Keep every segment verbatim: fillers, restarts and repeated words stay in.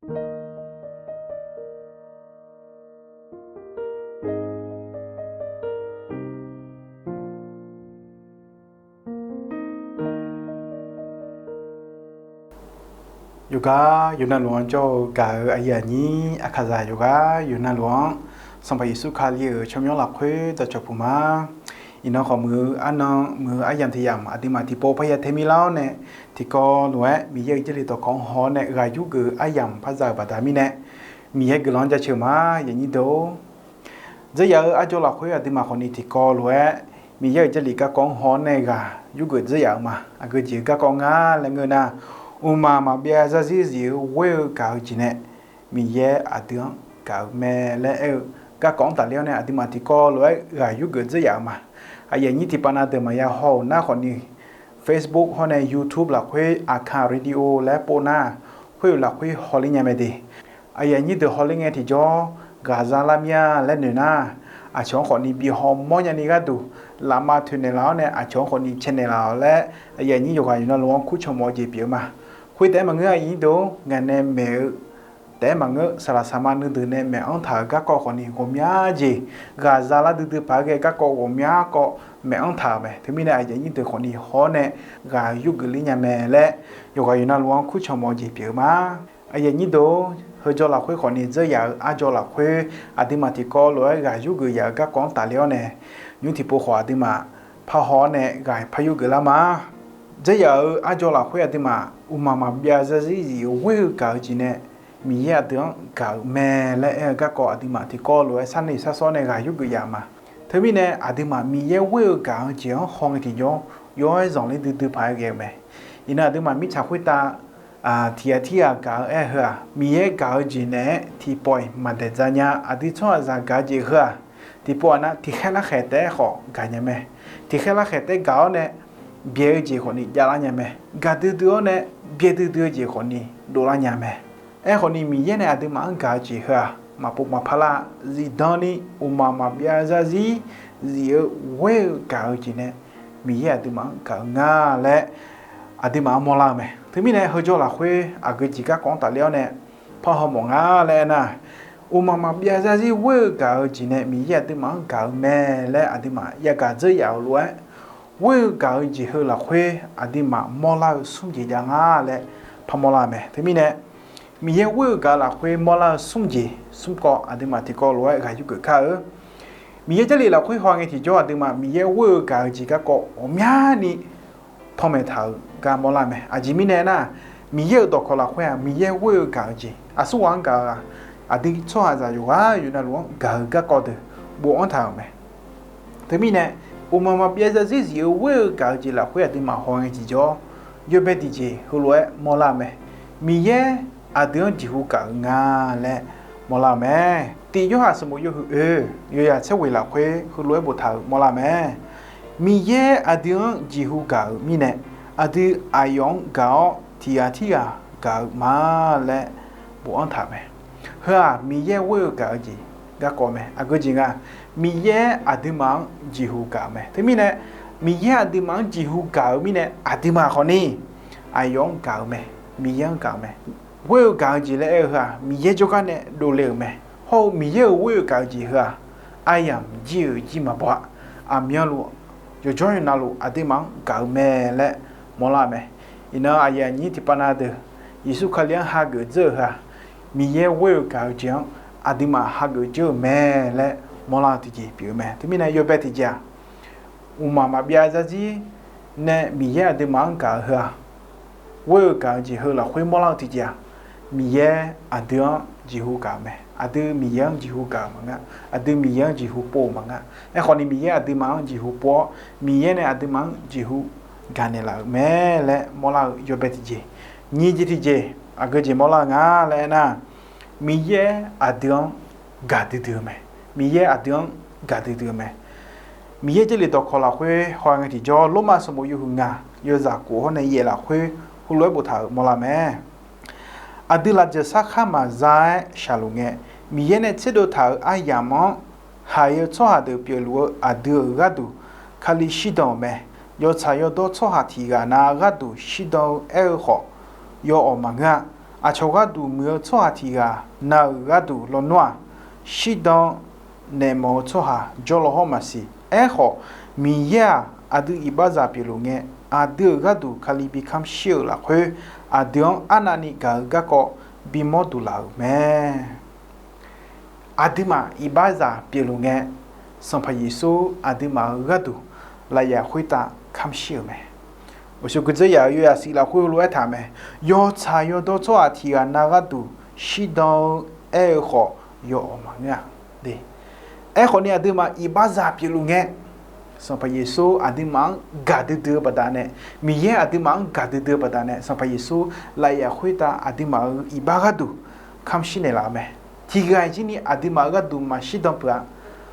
Yawqghaq yawqnavluf-anr jawr-eu gaq-euq aqyuif aqnyir aqkaqzaq yawqghaq yawqnavluf-anr, Sanqpaq Yeqsur Kali-euq tsawrmyanr lafkhoer dawqcawq puq ma. Iqnan khawf muiq-eu arnan muiq-eu aryamq tiq yamq aqduimaf tiqpov parya tae mirlar-awr nae, tiqkawv lof-aer Miqyaer-euq Jarlif dawqkawq-anr haw-awr nae ghaq yurgeuf-eu aryamq par za-euq baqda mirnae, Miqyaer guiqlanq-anr jaceuq ma. Aqyuif aqnyir deuq-or, dzeuryaf-eu arjawr lafkhoer aqduimaf khawfni tiqkawv lof-aer Miqyaer-euq Jarlif garkawv-anr haw-awr nae ghaq yurgeuf dzeuryaf-eu ma. Aqgeu jeq-eu garkawv ngar laer ngeur nar, mqmaq maqbyav zarzir zif-eu ghoer-eu gaq-eu jeq nae Miqyaer aqdui-anr gaq-eu mae laer aer-eu garkawv-anr tafler-awr nae aqduimaf tiqkawv lof-aer ghaq yurgeuf dzeuryaf-eu ma. Aqyuif aqnyir tiqpav na deuq maqya haw-euq nar khawfni, Facebook hawr nae YouTube lafkhoer Aqkaq Radio laer pov nar, khoer-euq lafkhoer hawler nya mae de. Aqyuif aqnyir deuq hawler ngae tiqjawr, ghaqza lar mir-a laer noeq nar, aqcawq-anr khawfni bi hawmawr nyani gharduq, lafma toeqnaeq laf-awr nae aqcawq-anr khawfni caenaeq laf-awq laer, aqyuif aqnyir yawqghaq yawqnavluf-anr kurcawq mawf-eu jeq pyeuf-eu ma. Khoer taef-aer maqngeur, aqyuif aqnyir deuq-or, ngaq nae maeq-eu taef-aer maqngeur, saqlaq saqma nuideuq nae maeq-anr taq-euq garkawv khawfni ghawqmya jeq, ghaqza lar duidui paq-aer ghae garkawv ghawqmya kawv maeq-anr taq-euq mae. Teumirnae aqyuif aqnyir deuq khawfni haw-awr nae ghaq yurgeuf ler nya mae laer, yawqghaq yawqnavluf-anr kurcawq mawf-eu jeq pyeuf-eu ma. Aqyuif aqnyir deuq-or, heujawr lafkhoer khawfni dzeuryaf-eu arjawr lafkhoer aqduimaf tiqkawv lof-aer ghaq yurgeuf yaf-eu garkawv-anr tafler-awr nae, nymr tiqpov khawf aqduimaf parhaw-awr nae ghaq par yurgeuf lar ma. Dzeuryaf-eu arjawr lafkhoer aqduimaf mqmaq maqbyav zarzir zif-eu ghoer-eu gaq-eu jeq nae Miqyaer aqdui-anr gaq-euq mae laer aer-eu garkawv aqduimaf tiqkawv lof-aer sharnoeq sharsawr nae ghaq yurgeuf yaf-eu ma. Teumirnae aqduimaf Miqyaer ghoer-eu gaq-eu jeq-anr haw ngae tiqjawr, yaw-aer zanqler duidui paq-aer ghae-eu mae. Iqnan aqduimaf mirtsaq khoertav tiq ghaq tirghaq gaq-eu aer-eu heu-aq, Miqyaer gaq-eu jeq naeq-aer tiqpawf-iq maqdaeq dza nya. Aqdui tsawrhaqzaq gaq-eu jeq heu-aq, tiqpov-aq nar tiqkhaer larkhaeq taef-aer khawf gaq nya mae. Tiqkhaer larkhaeq taef-aer gaq-awr nae byaeq-eu jeq khawfni javlar nya mae. Gaq duidui-awr nae byaeq duidui-eu jeq khawfni dovlar nya mae. Aerkhawfni Miqyaer nae aqduimaf-anr gaq-eu jeq heu-aq, maqpov maqpar lar, zifdan ni mqmaq maqbyav zarzir zif-eu ghoer-eu gaq-eu jeq nae Miqyaer aqduimaf-anr gaq-eu nga laer aqduimaf-anr mawrlar-eu mae. Teumirnae heujawr lafkhoer aqgeu jeq garkawv-anr tafler-awr nae parhaw mawf nga laer aernar, mqmaq maqbyav zarzir ghoer-eu gaq-eu jeq nae Miqyaer aqduimaf-anr gaq-eu mae laer aqduimaf yagaq dzeur yaf-euq lof-aer, ghoer-eu gaq-eu jeq heu lafkhoer aqduimaf mawrlar-eu smr jeq jav nga laer parmawr lar-eu mae. Teumirnae Miqyaer ghoer-eu gaq-eu lafkhoer mawrlar-eu smr jeq smr kawv aqduimaf tiqkawv lof-aer ghaq yurgeuf kar-eu. Miqyaer Jarlif lafkhoer haw ngae tiqjawr aqduimaf Miqyaer ghoer-eu gaq-eu jeq garkawv ghawqmyani panmaeq taq-euq gar mawrlar-eu mae. Aqjeq mirnae aernar, Miqyaer-euq dawqkawq lafkhoer-aq Miqyaer ghoer-eu gaq-eu jeq, aqsurghaq-anr gaq-eu-aq, aqdui tsawrhaqzaq yawqghaq yawqnavluf-anr gaq-eu garkawv deuq bofanr taq-euq mae. Teumirnae, mqmaq maqbyav zarzir zif-eu ghoer-eu gaq-eu jeq lafkhoer aqduimaf haw ngae tiqjawr, yawbae tiqjeq heulof-aer mawrlar-eu mae. Miqyaer aqdui-anr jeqhu gaq-euq nga laer mawrlar-eu mae. Tiq Yorhaq sanqbof yawhuiq oe, yawzaq tser ghoeq lafkhoer heulof-aer boftaq-euq mawrlar-eu mae. Miqyaer aqdui-anr jeqhu gaq-euq mirnae, aqdui aqyawf-anr gaq-awr tiq ghaq tirghaq gaq-eu ma laer bofanr taq-euq mae. Heu-aq Miqyaer ghoer-eu gaq-eu jeq garkawv mae. Aqgeu jeq nga, Miqyaer aqduimaf-anr jeqhu gaq-euq mae. Teumirnae, Miqyaer aqduimaf-anr jeqhu gaq-euq mirnae aqduimaf khawfni aqyawf-anr gaq-euq mae. Miqyaer-anr gaq-euq mae. Ghoer-eu gaq-eu jeq laer aer-eu heu-aq Miqyaer jawrgar nae dovle-euq mae. Hawr-eu Miqyaer-euq ghoer-eu gaq-eu jeq heu-aq, aryamq jir-euq jir maqbaw-a. Aqmyanluf yawqjawr yawqnavluf aqduimaf-anr gaq-eu mae laer mawrlar-eu mae. Iqnan aqyuif aqnyir tiqpav na deuq, Yeqsur Kali-anr hageuf dzeur-euq heu-aq, Miqyaer ghoer-eu gaq-eu jeq-anr aqduimaf hageuf dzeur-euq mae laer mawrlar-eu tiqjeq pyeuf-eu mae. Teumirnae yawbae tiqjeq-aq, mqmaq maqbyav zarzir nae Miqyaer aqduimaf-anr gaq-eu heu-aq, ghoer-eu gaq-eu jeq heu lafkhoer mawrlar-eu tiqjeq-aq, Miqyaer aqdui-anr jeqhu gaq-euq mae. Aqdui Miqyaer-anr jeqhu gaq-euq maqngeur. Aqdui Miqyaer-anr jeqhu pov-euq maqngeur. Aerkhawfni Miqyaer aqduimaf-anr jeqhu pov-awr, Miqyaer nae aqduimaf-anr jeqhu gaqnaeq laf-euq mae laer mawrlar-eu yawbae tiqjeq. Nyiq jeq tiqjeq, aqgeu jeq mawrlar-eu nga laer aernar, Miqyaer aqdui-anr gaqdui dui-eu mae. Miqyaer aqdui-anr gaqdui dui-eu mae. Miqyaer Jarlif dawqkawq lafkhoer haw ngae tiqjawr, Lormav sanqbof yawhuiq ngaq yawzaq kof hawr nae yaef lafkhoer heulof-aer boftaq-euq mawrlar mae. Aqdui lafjeuq sarkar maqza-aer shaqluf ngae, Miqyaer nae tserdov taq-euq aryamq-anr haiq-eu tsawrhaq deuq pyeufluf-eu aqdui-euq gharduq Kali shirdan-euq mae. Yawtsaq yawdawr tsawrhaq tiq ghaq na gharduq shirdan-eu aer-eu khawf, yawawq maqngeur-a. Aqcawq gharduq muiq-eu tsawrhaq tiq ghaq na-euq gharduq lawnmr-aq, shirdan naeq mawf-eu tsawrhaq jawrlaw hawr maqsiq. Aerkhawf, Miqyaer-aq, aqdui iqbaxzaq pyeufluf ngae, aqdui-euq gharduq Kali bikamq shir-euq lafkhoer, aqdui-anr arnavni gaq-eu garkawv bimawr duq laf-euq mae. Aqduimaf iqbaxzaq pyeufluf ngae, Sanqpaq Yeqsur aqduimaf-euq gharduq lafyaf khoertav kamq shir-euq mae. Uqshoe guiqdzeur yaf-euq yawyaq sif lafkhoer heulof-aer taq-euq mae. Yawtsaq yawdawr tsawrhaq tiq ghaq na gharduq shirdan-eu aer-eu khawf, yawawq maqngeur-a. Aerkhawf ni, aqduimaf iqbaxzaq pyeufluf ngae, Sanqpaq Yeqsur aqduimaf-anr gaqdui dui-eu baqdanae, Miqyaer aqduimaf-anr gaqdui dui-eu baqdanae, Sanqpaq Yeqsur lafyaf khoertav aqduimaf-euq iqbax gharduq kamq shir naeqlaf-eu mae. Tiq ghaq-iq jir ni aqduimaf-euq gharduq maqshirdan peuq-a,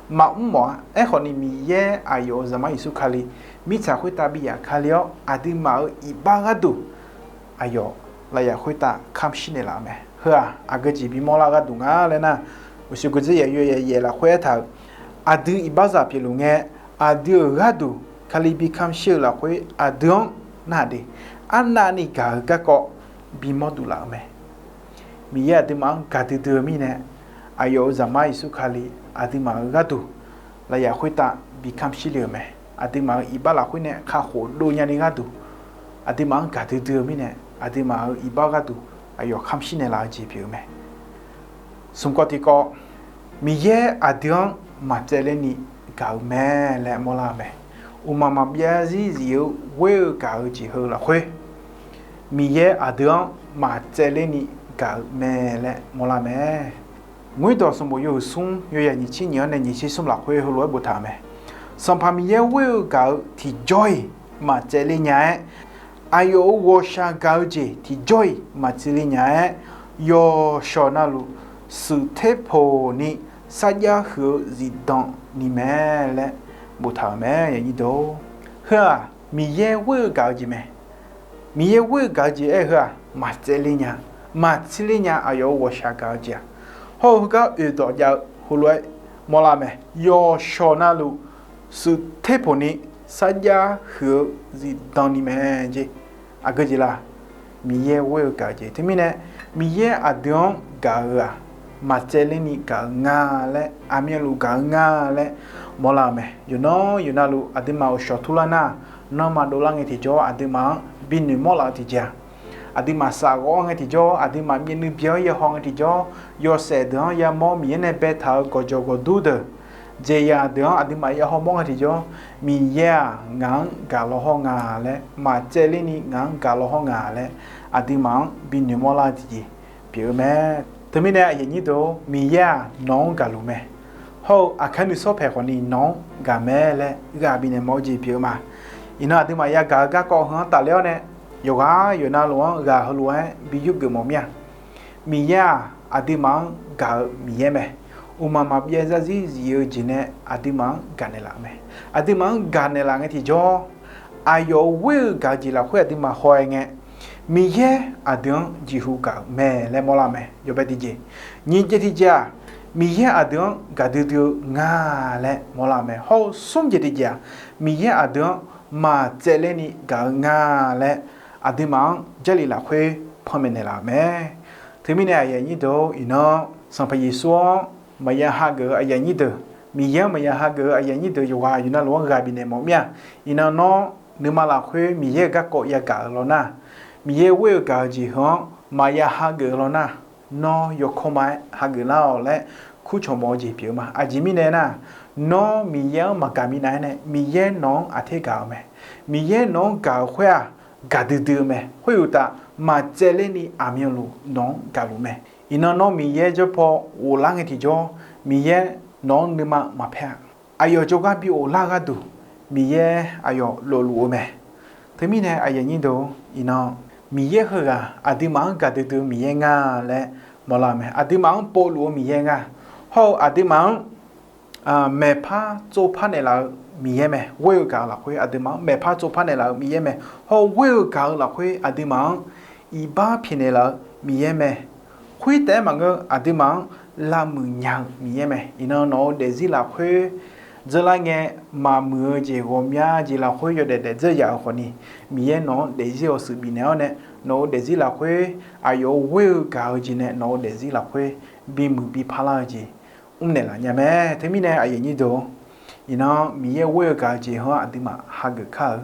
maqmr mawf-a. Aerkhawf ni, Miqyaer aqyawf-euq Zaqmar Yeqsur Kali mirtsaq khoertav biyaf kali-awr, aqduimaf-euq iqbax gharduq aqyawf lafyaf khoertav kamq shir naeqlaf-eu mae. Heu-aq, aqgeu jeq bimawr lar gharduq nga laer nar, uqshoe guiqdzeur yaf-euq yawyaq yaef lafkhoer aertaq-euq, aqdui iqbaxzaq pyeufluf ngae, aqdui-euq gharduq Kali bikamq shir-eu lafkhoer aqdui-anr narhaq de, arnavni gaq-eu garkawv bimawr duq laf-eu mae. Miqyaer aqduimaf-anr gaqdui dui-eu mirnae, aqyawf-euq Zaqmar Yeqsur Kali aqduimaf-euq gharduq lafyaf khoertav bikamq shir le-euq mae. Aqduimaf-euq iqbax lafkhoer nae kakhof dov nyani gharduq, aqduimaf-anr gaqdui dui-eu mirnae, aqduimaf-euq iqbax gharduq aqyawf kamq shir naeqlaf-eu jeq pyeuf-eu mae. Smq kawv tiq kawv, Miqyaer aqdui-anr maqtsaevler ni gaq-eu mae laer mawrlar-eu mae. Uqmaq maqbyav zarzir zif-eu ghoer-eu gaq-eu jeq heu lafkhoer, Miqyaer aqdui-anr maqtsaevler ni gaq-eu mae laer mawrlar mae. Ngoerdawq sanqbof yawhuiq smr yawyaq nyiq tser nyiq-anr nae nyiq tser smr lafkhoer heulof-aer boftaq-euq mae. Sanqpaq Miqyaer ghoer-eu gaq-eu tiqjawr-iq maqtsaevler nya-aer, aqyawf-euq ghawqshaq gaq-eu jeq tiqjawr-iq maqtsaevler nya-aer, yawqshawq navluf suif ter poq ni sarjax huiq-eu zifdan ni mae laer boftaq-euq mae. Heu-aq, Miqyaer ghoer-eu gaq-eu jeq mae. Miqyaer ghoer-eu gaq-eu jeq aer-eu heu-aq, maqtsaevler nya, maqtsaevler nya aqyawf-euq ghawqshaq gaq-eu jeq-aq. Hawr-eu heugar oeqdawq jav-eu heulof-aer mawrlar mae. Yawqshawq navluf suif ter poq ni sarjax huiq-eu zifdan ni mae jeq. Aqgeu jeq la? Miqyaer ghoer-eu gaq-eu jeq. Teumirnae, Miqyaer aqdui-anr gaq-eu-aq, maqtsaevler ni gaq-eu nga laer, aqmyanluf gaq-eu nga laer mawrlar-eu mae. Yawqnan yawqnavluf aqduimaf-euq shawqtur lar nar, nanrma dovlar ngae tiqjawr aqduimaf-anr binoeq mawrlaf-eu tiqjeq-aq, aqduimaf safghawv-anr ngae tiqjawr, aqduimaf myavnuiv byan-anr yahaw ngae tiqjawr, yawshaef deuq-anr yamawr Miqyaer nae baetaq-euq gawqjawq gawqdur deuq, jeqzaq deuq-anr aqduimaf yahaw mawr ngae tiqjawr, Miqyaer-aq ngaq-anr gaq law hawr nga laer, maqtsaevler ni ngaq-anr gaq law hawr nga laer, aqduimaf-anr binoeq mawrlar-eu tiqjeq pyeuf-eu mae. Teumirnae aqyuif aqnyir deuq-or, Miqyaer-aq nawq-anr gaqluf mae. Hawr-eu aqkar nuisawr paeq khawfni nawq-anr gaq mae laer ghaq bifnaeq mawf-eu jeq pyeuf-eu ma. Iqnan aqduimaf yagaq-eu garkawv heu-anr tafler-awr nae, yawqghaq yawqnavluf-anr ghaq heulof-aer bi yurgeuf mawf mir-a. Miqyaer-aq aqduimaf-anr gaq-eu Miqyaer mae. Uqmaq maqbyav zarzir zif-eu jeq nae aqduimaf-anr gaqnaeq laf-eu mae. Aqduimaf-anr gaqnaeq laf ngae tiqjawr, aqyawf-euq ghoer-eu gaq-eu jeq lafkhoer aqduimaf haw-aer ngae, Miqyaer aqdui-anr jeqhu gaq-euq mae laer mawrlar-eu mae. Yawbae tiqjeq. Nyiq jeq tiqjeq-aq, Miqyaer aqdui-anr gaqdui dui-eu nga laer mawrlar-eu mae. Hawr-eu smr jeq tiqjeq-aq, Miqyaer aqdui-anr maqtsaevler ni gaq-eu nga laer aqduimaf-anr Jarlif lafkhoer panmaeq naeqlaf-euq mae. Teumirnae aqyuif aqnyir deuq-or, iqnan Sanqpaq Yeqsur-anr maqya hageuf-eu aqyuif aqnyir deuq, Miqyaer-anr maqya hageuf-eu aqyuif aqnyir deuq yawqghaq yawqnavluf-anr ghaq bifnaeq mawf mir-a. Iqnan nawr nuima lafkhoer Miqyaer-euq garkawv yagaq-eu law nar, Miqyaer ghoer-eu gaq-eu jeq heu-anr maqya hageuf-eu law nar, nawr yawkawr ma-aer hageuf lar-awq laer kurcawq mawf-eu jeq pyeuf-eu ma. Aqjeq mirnae nar, nawr Miqyaer-anr maqgaq minav-aer nae Miqyaer nawq-anr aqter gaq-eu mae. Miqyaer nawq-anr gaq-eu khoer-aq, gaqdui dui-eu mae. Khoeruqtaf, maqtsaevler ni aqmyanluf nawq-anr gaqluf mae. Iqnan nawr Miqyaer jawrpaw ghoflar ngae tiqjawr, Miqyaer nawq-anr nuima maqpaer-a. Aqyawf jawrgar bi ghoflar-eu gharduq, Miqyaer aqyawf lofluf-eu mae. Teumirnae aqyuif aqnyir deuq-or, iqnan Miqyaer heughaq aqduimaf-anr gaqdui dui-eu Miqyaer nga laer mawrlar-eu mae. Aqduimaf-anr povluf-eu Miqyaer nga. Hawr-eu aqduimaf-anr maeqpar tsovpar naeqlaf-eu Miqyaer mae. Ghoer-eu gaq-eu lafkhoer aqduimaf-anr maeqpar tsovpar naeqlaf-eu Miqyaer mae. Hawr-eu ghoer-eu gaq-eu lafkhoer aqduimaf-anr iqbax pyaeqnaeq laf-eu Miqyaer mae. Khoertaef-aer maqngeur, aqduimaf-anr lavmuiq nya-eu Miqyaer mae. Iqnan nawq-eu daefzir lafkhoer Dzeurlar ngae, maqmuiq-eu jeq ghawqmya jeq lafkhoer yawdaef daefdzeur yaf-euq khawfni, Miqyaer nawq-anr daefzir awqshuif bifnaeq-awr nae, nawq-euq daefzir lafkhoer aqyawf-euq ghoer-eu gaq-eu jeq nae nawq-euq daefzir lafkhoer bimuiq bi parlar-eu jeq mrnaeq laf nya mae. Teumirnae aqyuif aqnyir deuq-or, iqnan Miqyaer ghoer-eu gaq-eu jeq heu-anr aqduimaf hageuf kar-eu.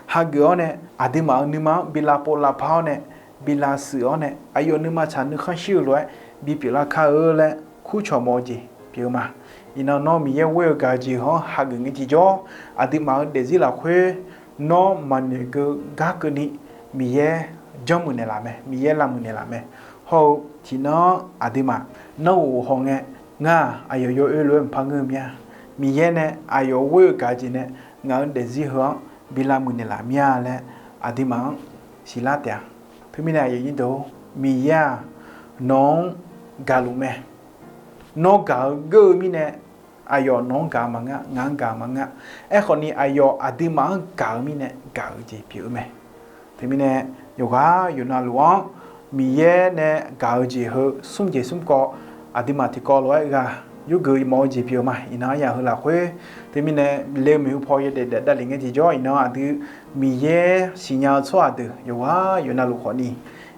Hageuf-awr nae aqduimaf-euq nuima-anr bi lavpov lavpar-awr nae, bi lavshuif-awr nae aqyawf nuima tsaq nuikhanr shir-eu lof-aer bipyeuf lar kar-eu laer kurcawq mawf-eu jeq pyeuf-eu ma. Iqnan nawr Miqyaer ghoer-eu gaq-eu jeq heu-anr hageuf ngae tiqjawr, aqduimaf-euq daefzir lafkhoer nawr maqnoeq geu gar keuvni Miqyaer janrmuiq naeqlaf mae, Miqyaer lavmuiq naeqlaf mae. Hawr-eu tiqnan-anr aqduimaf nanrghof hawngae, ngar-aq aqyawf yawoer lof-aer mqpar ngeur-eu mir-a. Miqyaer nae aqyawf ghoer-eu gaq-eu jeq nae ngaq-euq daefzir heu-anr bi lavmuiq naeqlaf mir-a laer aqduimaf-anr siqlar taef-a. Teumirnae aqyuif aqnyir deuq-or, Miqyaer-aq nawq-anr gaqluf mae. Nawr gaq-eu geur-eu mirnae aqyawf nawq-anr gaq-eu maqngeur, ngaq-anr gaq-eu maqngeur. Aerkhawfni aqyawf aqduimaf-anr gaq-eu mirnae gaq-eu jeq pyeuf-eu mae. Teumirnae yawqghaq yawqnavluf-anr Miqyaer nae gaq-eu jeq heu smr jeq smr kawv, aqduimaf tiqkawv lof-aer ghaq yurgeuf mawf-eu jeq pyeuf-eu ma. Iqnan aryaq heu lafkhoer teumirnae le-eu maeqhu paw yawdaef daef davlef ngae tiqjawr, iqnan aqdui Miqyaer siqnya-eu tsawrhaq deuq yawqghaq yawqnavluf khawfni,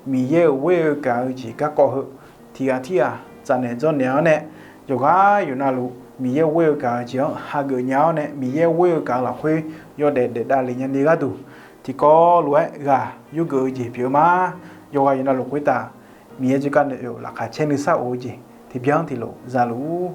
Miqyaer-euq ghoer-eu gaq-eu jeq garkawv heu tiqghaq tirghaq tsafnaeq dzawrnaeq-awr nae, yawqghaq yawqnavluf Miqyaer ghoer-eu gaq-eu jeq-anr hageuf nya-awr nae, Miqyaer ghoer-eu gaq-eu lafkhoer yawdaef daef davlef nyani gharduq, tiqkawv lof-aer ghaq yurgeuf-eu jeq pyeuf-eu ma. Yawqghaq yawqnavluf khoertav Miqyaer jawrgar nae oe-euq laqkhaq caer nuisar of-eu jeq tiqbyan tiqlof za luf-ur.